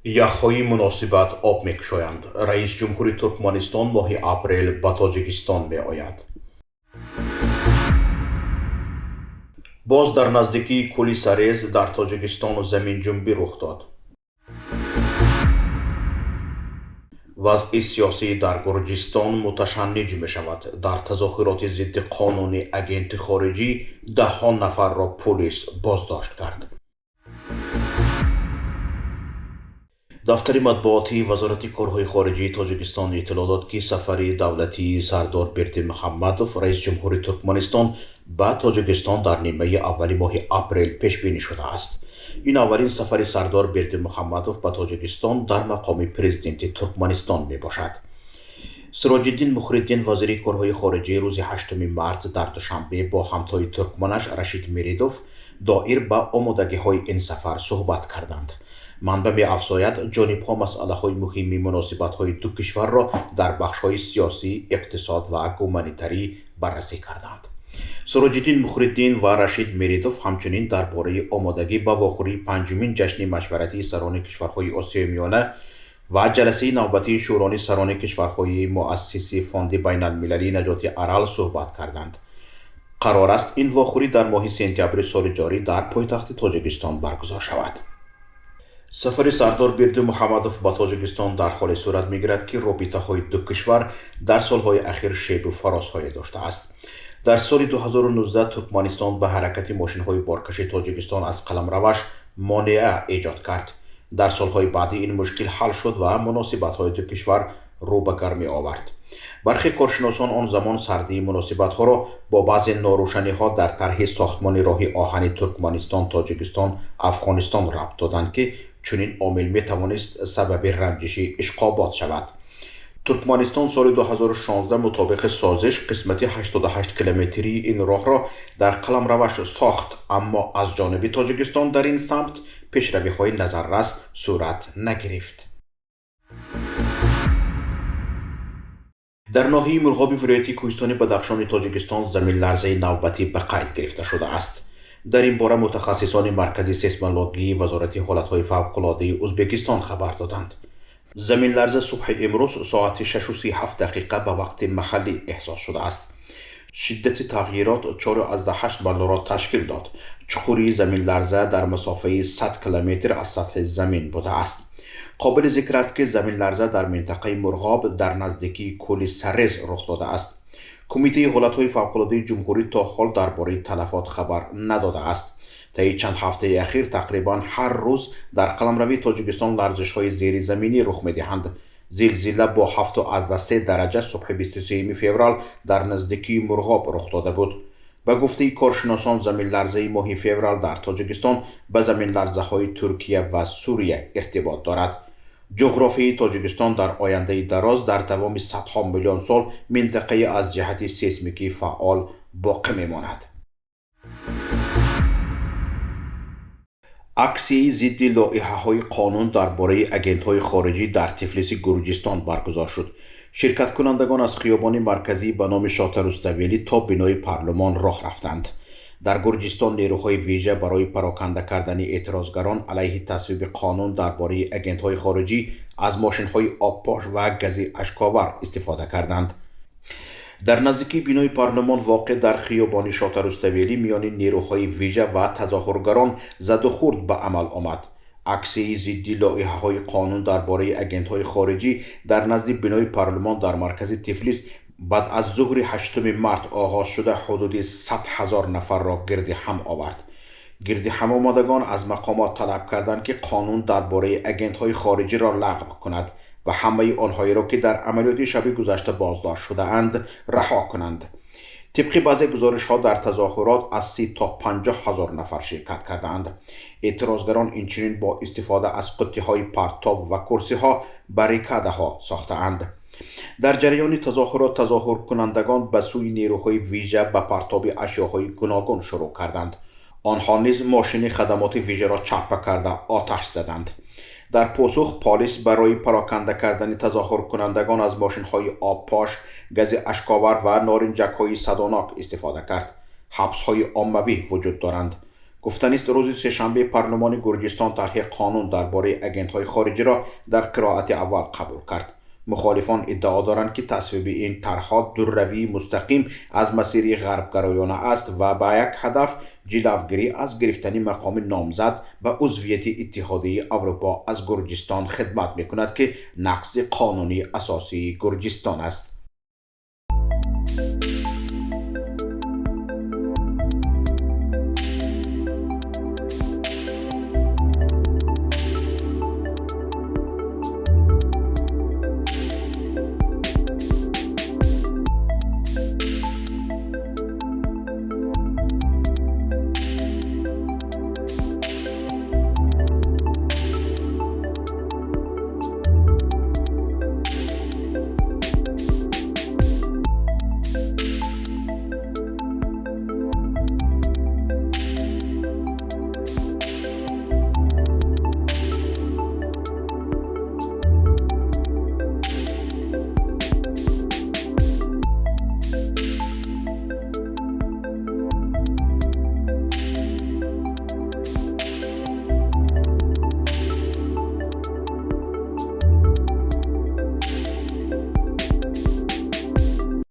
Яхҳои муносибат об мекушоянд. Раис ҷумҳури Туркманистон моҳи апрел ба Тоҷикистон меояд. Боз дар наздикии кӯли Сарез дар Тоҷикистон заминҷунбӣ рух дод. Вазъи сиёсӣ дар Гурҷистон муташанниҷ мешавад. Дар тазоҳуроти зидди қонуни агенти хориҷӣ даҳҳо нафарро пулис боздошт кард. Дафтари матбуотии Вазорати корҳои хориҷии Тоҷикистон иттилоъ дод, ки сафари давлатии Сардор Бердимуҳаммадов, раиси ҷумҳури Туркманистон, ба Тоҷикистон дар нимаи аввали моҳи апрел пешбинӣ шудааст. Ин аввалин сафари Сардор Бердимуҳаммадов ба Тоҷикистон дар мақоми президенти Туркманистон мебошад. Сироҷиддин Мухриддин, вазири корҳои хориҷӣ, рӯзи 8 март дар Душанбе бо ҳамтои туркманаш Рашид Меридов доир ба омодагиҳои ин сафар суҳбат карданд. Манбаъ меафзояд, ҷонибҳо масъалаҳои муҳими муносибатҳои ду кишварро дар бахшҳои сиёсӣ, иқтисод ва гуманитарӣ баррасӣ карданд. Сироҷиддин Мухриддин ва Рашид Меридов ҳамчунин дар бораи омодагӣ ба вохӯрии панҷумин ҷашни машваратии сарони кишварҳои Осиёи Миёна ва ҷаласаи навбатии шӯрони сарони кишварҳои муассиси Фонди байналмилалии наҷоти Арал суҳбат карданд. Қарор аст, ин вохӯрӣ дар моҳи сентябри соли ҷорӣ дар пойтахти Тоҷикистон баргузор шавад. Сафари Сардор Бердимуҳаммадов ба Тоҷикистон дар ҳоле сурат мегирад, ки робитаҳои ду кишвар дар солҳои ахир шебу фарозҳое доштааст. Дар соли 2019 Туркманистон ба ҳаракати мошинҳои боркаши Тоҷикистон аз қаламраваш монеа эҷод кард. Дар солҳои баъдӣ ин мушкил ҳал шуд ва муносибатҳои ду кишвар рӯ ба гармӣ овард. Бархе коршиносон он замон сардии муносибатҳоро бо баъзе норӯшаниҳо дар тарҳи сохтмони роҳи оҳани Туркманистон, Тоҷикистон, Афғонистон рабт доданд, ки чунин омил метавонист сабаби ранҷиши Ишқобод шавад. Туркманистон соли 2016 мутобиқи созиш қисмати 88 километрии ин роҳро дар қаламраваш сохт, аммо аз ҷониби Тоҷикистон дар ин самт пешравиҳои назаррас сурат нагирифт. Дар ноҳияи Мурғоби вилояти Кӯҳистони Бадахшони Тоҷикистон заминларзаи навбатӣ ба қайд гирифта шудааст. Дар ин бора мутахассисони Маркази сейсмологии Вазорати ҳолатҳои фавқулодаи Ӯзбекистон хабар доданд. Заминларза субҳи имрӯз соати 6:37 дақиқа ба вақти маҳаллӣ эҳсос шудааст. Шиддати тағйирот 4,8 баллро ташкил дод. Чуқурии заминларза дар масофаи 100 километр аз сатҳи замин будааст. Қобили зикр аст, ки заминларза дар минтақаи Мурғоб дар наздикии кӯли Сарез рух додааст. Кумитаи ҳолатҳои фавқулодаи ҷумҳурӣ то ҳол дар бораи талафот хабар надодааст. Таи чанд ҳафтаи ахир тақрибан ҳар рӯз дар қаламрави Тоҷикистон ларзишҳои зеризаминӣ рух медиҳанд. Зилзила бо 7,3 дараҷа субҳи 23 феврал дар наздикии Мурғоб рух дода буд. Ба гуфтаи коршиносон, заминларзаи моҳи феврал дар Тоҷикистон ба заминларзаҳои Туркия ва Сурия иртибот дорад. Ҷуғрофияи Тоҷикистон дар ояндаи дароз дар давоми садҳо миллион сол минтақаи аз ҷиҳати сейсмикӣ фаъол боқӣ мемонад. Аксияи зидди лоиҳаҳои қонун дар бораи агентҳои хориҷӣ дар Тифлиси Гурҷистон баргузор шуд. Ширкаткунандагон аз хиёбони марказӣ ба номи Шота Руставелӣ то бинои парлумон роҳ рафтанд. Дар Гурҷистон нерӯҳои вижа барои пароканда кардани эътирозгарон алайҳи тасвиби қонун дар бораи агентҳои хориҷӣ аз мошинҳои обпош ва гази ашковар истифода карданд. Дар наздикии бинои парлумон воқеъ дар хиёбони Шота Руставелӣ миёни нерӯҳои вижа ва тазоҳургарон задухӯрд ба амал омад. Аксияи зидди лоиҳаҳои қонун дар бораи агентҳои хориҷӣ дар назди бинои парлумон дар маркази Тифлис баъд аз зуҳри 8 март оғоз шуда, ҳудуди 100 ҳазор нафарро гирди ҳам овард. Гирди ҳам омадагон аз мақомот талаб карданд, ки қонун дар бораи агентҳои хориҷиро лағв кунад ва ҳамаи онҳоеро, ки дар амалиёти шаби гузашта боздошт шудаанд, раҳо кунанд. Тибқи баъзе гузоришҳо, дар тазоҳурот аз 30 то 50 ҳазор нафар ширкат кардаанд. Эътирозгарон инчунин бо истифода аз қуттиҳои партоб ва курсиҳо баррикадаҳо сохтаанд. Дар ҷараёни тазоҳурот тазоҳуркунандагон ба сӯи нерӯҳои вижа ба партоби ашёҳои гуногун шурӯъ карданд. Онҳо низ мошини хадамоти вижаро чаппа карда оташ заданд. Дар посух полис барои пароканда кардани тазоҳуркунандагон аз мошинҳои обпош, гази ашковар ва норинҷакҳои садонок истифода кард. Ҳабсҳои оммавӣ вуҷуд доранд. Гуфтанист, рӯзи сешанбе парлумони Гурҷистон тарҳи қонун дар бораи агентҳои хориҷиро дар қироати аввал қабул кард. Мухолифон иддао доранд, ки тасвиби ин тарҳҳо дурравии мустақим аз масири ғарбгароёна аст ва ба як ҳадаф ҷилавгирӣ аз гирифтани мақоми номзад ба узвияти Иттиҳодияи Аврупо аз Гурҷистон хидмат мекунад, ки нақзи қонуни асосии Гурҷистон аст.